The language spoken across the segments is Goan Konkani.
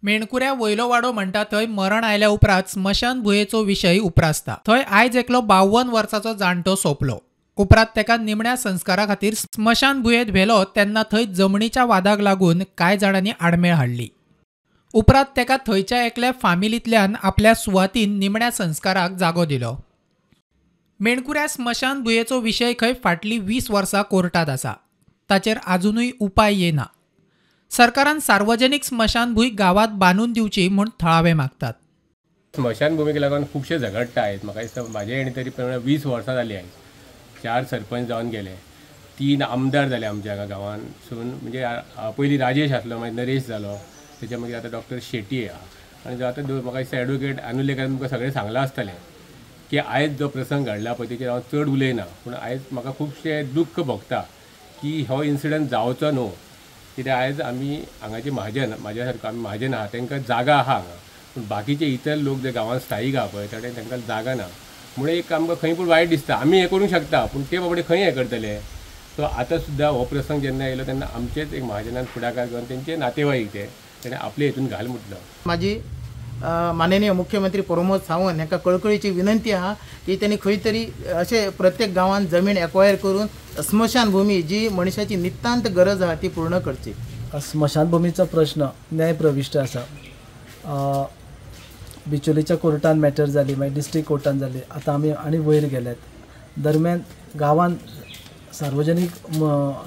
मेणकुऱ्या वयलो वाडो म्हणटा थंय मरण आयल्या उपरांत स्मशानभुंयेचो विशय उप्रासता. थंय आयज एकलो 52 वर्साचो जाणटो सोंपलो. उपरांत ताका निमण्या संस्कारा खातीर स्मशानभुंयेंत व्हेलो तेन्ना थंय जमनीच्या वादाक लागून कांय जाणांनी आडमेळ हाडली. उपरांत ताका थंयच्या एकल्या फामिलींतल्यान आपल्या सुवातीन निमण्या संस्काराक जागो दिलो. मेणकुऱ्या स्मशानभुंयेचो विशय खंय फाटलीं 20 वर्सां कोर्टांत आसा. ताचेर आजुनूय उपाय येना. सरकारान सार्वजनिक स्मशानभूंय गांवांत बांदून दिवची म्हूण थळावे मागतात. स्मशानभुमीक लागून खुबशे झगडटा आहेत. म्हाका दिसता म्हाजे हेणी तरी 20 वर्सां जाली आयज. 4 सरपंच जावन गेले, 3 आमदार जाले आमच्या हांगा गांवांतसून. म्हणजे पयलीं राजेश आसलो, मागीर नरेश जालो, तेच्या मागीर आतां डॉक्टर शेटी आहा. आनी जो आतां म्हाका दिसता एडवोकेट आनुलेकरान तुमकां सगळें सांगलां आसतलें की आयज जो प्रसंग घडला पळय तेचेर हांव चड उलयना, पूण आयज म्हाका खुबशें दुख्ख भोगता की हो इन्सिडंट जावचो न्हू. कित्याक आयज आमी हांगाचे म्हाजन, म्हाज्या सारको आमी म्हाजन आहा, तांकां जागा आहा हांगा, पूण बाकीचे इतर लोक जे गांवांत स्थायीक आहा पळय ताणें तांकां जागा ना. म्हणून एक आमकां खंय पूण वायट दिसता. आमी हें करूंक शकता पूण ते बाबडे खंय हें करतले. सो आतां सुद्दां हो प्रसंग जेन्ना येयलो तेन्ना आमचेच एक महाजनान फुडाकार घेवन तेंचे नातेवाईक ते तेणें आपले हितून घाल म्हटलो. म्हाजी माननीय मुख्यमंत्री प्रमोद सावंत हांकां कळकळीची विनंती आहा की तेणी खंय तरी अशें प्रत्येक गांवांत जमीन एक्वायर करून स्मशानभूमी जी मनशाची नितांत गरज आहा ती पूर्ण करची. स्मशानभूमीचो प्रश्न न्याय प्रविश्ट आसा. बिचोलीच्या कोर्टान मॅटर जाली, मागीर डिस्ट्रिक्ट कोर्टान जाली, आतां आमी आनी वयर गेल्यात. दरम्यान गांवांत सार्वजनीक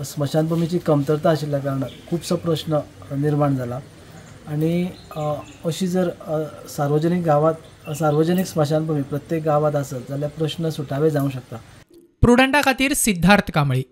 स्मशानभूमीची कमतरता आशिल्ल्या कारणान खुबसो प्रश्न निर्माण जाला. आनी अशी जर सार्वजनीक गांवांत सार्वजनीक स्मशानभूमी प्रत्येक गांवांत आसत जाल्यार प्रश्न सुटावे जावंक शकता. प्रुडंटा खातीर सिद्धार्थ कांबळी.